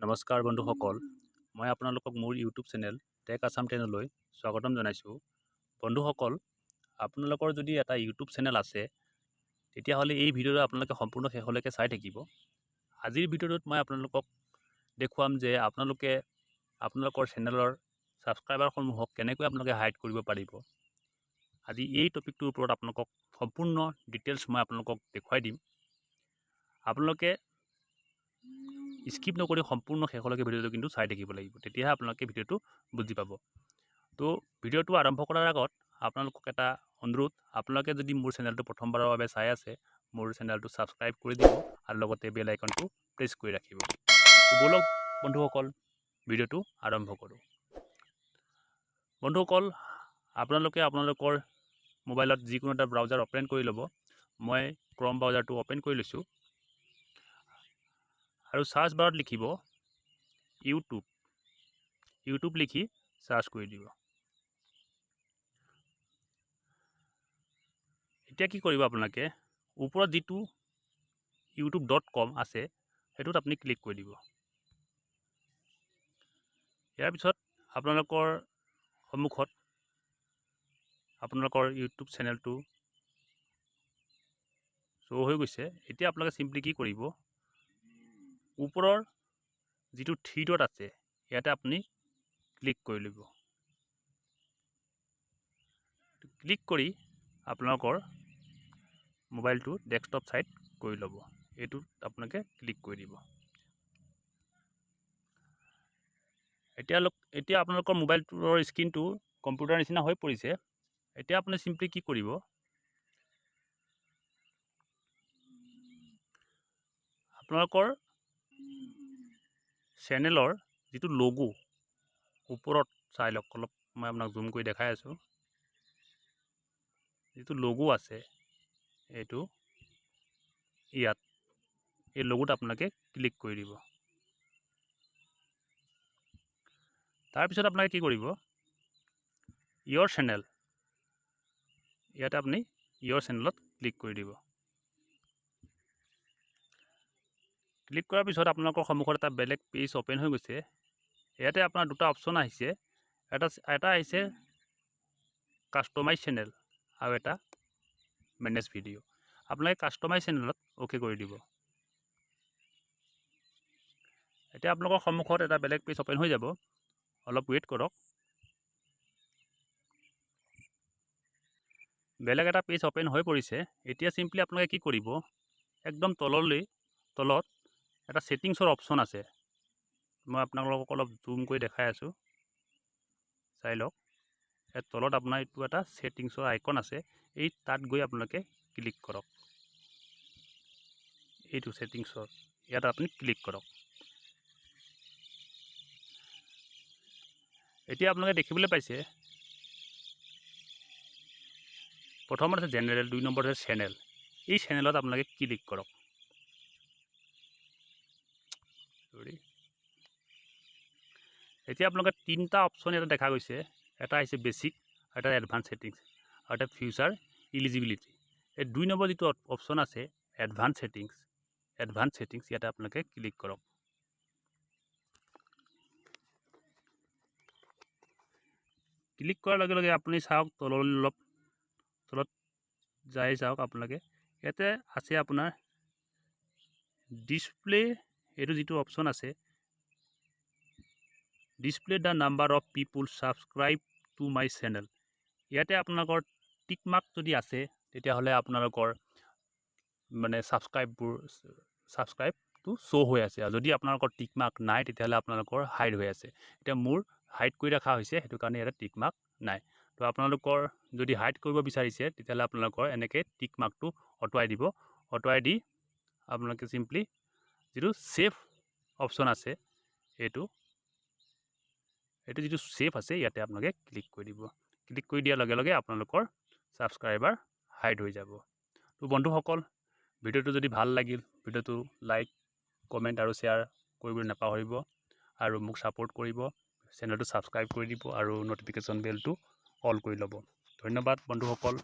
নমস্কাৰ বন্ধুসকল, মই আপোনালোকক মোৰ ইউটিউব চেনেল টেক আছাম 10লৈ স্বাগতম জনাইছোঁ। বন্ধুসকল, আপোনালোকৰ যদি এটা ইউটিউব চেনেল আছে, তেতিয়াহ'লে এই ভিডিঅ'টো আপোনালোকে সম্পূৰ্ণ শেষলৈকে চাই থাকিব। আজিৰ ভিডিঅ'টোত মই আপোনালোকক দেখুৱাম যে আপোনালোকে আপোনালোকৰ চেনেলৰ ছাবস্ক্ৰাইবাৰসমূহক কেনেকৈ আপোনালোকে হাইড কৰিব পাৰিব। আজি এই টপিকটোৰ ওপৰত আপোনালোকক সম্পূৰ্ণ ডিটেইলছ মই আপোনালোকক দেখুৱাই দিম। আপোনালোকে স্কিপ নকৰি সম্পূৰ্ণ শেষলৈকে ভিডিঅ'টো কিন্তু চাই থাকিব লাগিব, তেতিয়াহে আপোনালোকে ভিডিঅ'টো বুজি পাব। তো ভিডিঅ'টো আৰম্ভ কৰাৰ আগত আপোনালোকক এটা অনুৰোধ, আপোনালোকে যদি মোৰ চেনেলটো প্ৰথমবাৰৰ বাবে চাই আছে, মোৰ চেনেলটো ছাবস্ক্ৰাইব কৰি দিব আৰু লগতে বেল আইকনটো প্ৰেছ কৰি ৰাখিব। ব'লক বন্ধুসকল, ভিডিঅ'টো আৰম্ভ কৰোঁ। বন্ধুসকল, আপোনালোকে আপোনালোকৰ মোবাইলত যিকোনো এটা ব্ৰাউজাৰ অ'পেন কৰি ল'ব। মই ক্ৰম ব্ৰাউজাৰটো অ'পেন কৰি লৈছোঁ আৰু চাৰ্চ বাৰত লিখিব ইউটিউব। ইউটিউব লিখি চাৰ্চ কৰি দিব। এতিয়া কি কৰিব, আপোনালোকে ওপৰত যিটো youtube.com আছে, সেইটোত আপুনি ক্লিক কৰি দিব। ইয়াৰ পিছত আপোনালোকৰ সন্মুখত আপোনালোকৰ ইউটিউব চেনেলটো শ্ব' হৈ গৈছে। এতিয়া আপোনালোকে চিম্পলি কি কৰিব, ওপৰৰ যিটো থ্ৰী ডট আছে, ইয়াতে আপুনি ক্লিক কৰি ল'ব। ক্লিক কৰি আপোনালোকৰ মোবাইলটো ডেস্কটপ ছাইট কৰি ল'ব। এইটোত আপোনালোকে ক্লিক কৰি দিব। এতিয়া আপোনালোকৰ মোবাইলটোৰ স্ক্ৰীণটো কম্পিউটাৰ নিচিনা হৈ পৰিছে। এতিয়া আপুনি চিম্পলি কি কৰিব, আপোনালোকৰ চেনেলৰ যিটো লগো ওপৰত চাই লওক অলপ, মই আপোনাক জুম কৰি দেখাই আছোঁ। যিটো লগো আছে এইটো ইয়াত, এই লগোত আপোনালোকে ক্লিক কৰি দিব। তাৰপিছত আপোনালোকে কি কৰিব, ইয়ৰ চেনেল, ইয়াতে আপুনি ইয়ৰ চেনেলত ক্লিক কৰি দিব। ক্লিক কৰাৰ পিছত আপোনালোকৰ সন্মুখত এটা বেলেগ পেজ অ'পেন হৈ গৈছে। ইয়াতে আপোনাৰ দুটা অপশ্যন আহিছে, এটা আহিছে কাষ্টমাইজ চেনেল আৰু এটা মেনেজ ভিডিঅ'। আপোনালোকে কাষ্টমাইজ চেনেলত অ'কে কৰি দিব। এতিয়া আপোনালোকৰ সন্মুখত এটা বেলেগ পেজ অ'পেন হৈ যাব। অলপ ৱেইট কৰক। বেলেগ এটা পেজ অ'পেন হৈ পৰিছে। এতিয়া চিম্পলি আপোনালোকে কি কৰিব, একদম তলত এটা ছেটিংছৰ অপশ্যন আছে। মই আপোনালোকক অলপ জুম কৰি দেখাই আছোঁ, চাই লওক। ইয়াত তলত আপোনাৰ এইটো এটা ছেটিংছৰ আইকন আছে, এই তাত গৈ আপোনালোকে ক্লিক কৰক। এইটো ছেটিংছৰ ইয়াত আপুনি ক্লিক কৰক। এতিয়া আপোনালোকে দেখিবলৈ পাইছে, প্ৰথমত আছে জেনেৰেল, 2 নম্বৰত আছে চেনেল। এই চেনেলত আপোনালোকে ক্লিক কৰক। এতিয়া আপোনালোকে তিনিটা অপশ্যন ইয়াতে দেখা গৈছে। এটা আহিছে বেচিক, এটা এডভান্স ছেটিংছ আৰু এটা ফিউচাৰ ইলিজিবিলিটি। এই 2 নম্বৰ যিটো অপশ্যন আছে এডভান্স ছেটিংছ, ইয়াতে আপোনালোকে ক্লিক কৰক। ক্লিক কৰাৰ লগে লগে আপুনি চাওক তললৈ, অলপ তলত যাই চাওক আপোনালোকে, ইয়াতে আছে আপোনাৰ ডিছপ্লে, এইটো যিটো অপশ্যন আছে display the number of people subscribe to my channel. ইয়াতে আপোনালোকৰ টিক মাৰ্ক যদি আছে, তেতিয়াহ'লে আপোনালোকৰ মানে ছাবস্ক্ৰাইবটো শ্ব' হৈ আছে। আৰু যদি আপোনালোকৰ টিক মাৰ্ক নাই, তেতিয়াহ'লে আপোনালোকৰ হাইড হৈ আছে। এতিয়া মোৰ হাইড কৰি ৰখা হৈছে, সেইটো কাৰণে ইয়াতে টিক মাৰ্ক নাই। তো আপোনালোকৰ যদি হাইড কৰিব বিচাৰিছে, তেতিয়াহ'লে আপোনালোকৰ এনেকৈ টিক মাৰ্কটো আঁতৰাই দিব। আঁতৰাই দি আপোনালোকে চিম্পলি যিটো ছেভ অপশ্যন আছে, এইটো যিটো ছেভ আছে, ইয়াতে আপোনালোকে ক্লিক কৰি দিব। ক্লিক কৰি দিয়াৰ লগে লগে আপোনালোকৰ ছাবস্ক্ৰাইবাৰ হাইড হৈ যাব। তো বন্ধুসকল, ভিডিঅ'টো যদি ভাল লাগিল, ভিডিঅ'টো লাইক, কমেণ্ট আৰু শ্বেয়াৰ কৰিবলৈ নাপাহৰিব আৰু মোক ছাপোৰ্ট কৰিব, চেনেলটো ছাবস্ক্ৰাইব কৰি দিব আৰু ন'টিফিকেশ্যন বেলটো অল কৰি ল'ব। ধন্যবাদ বন্ধুসকল।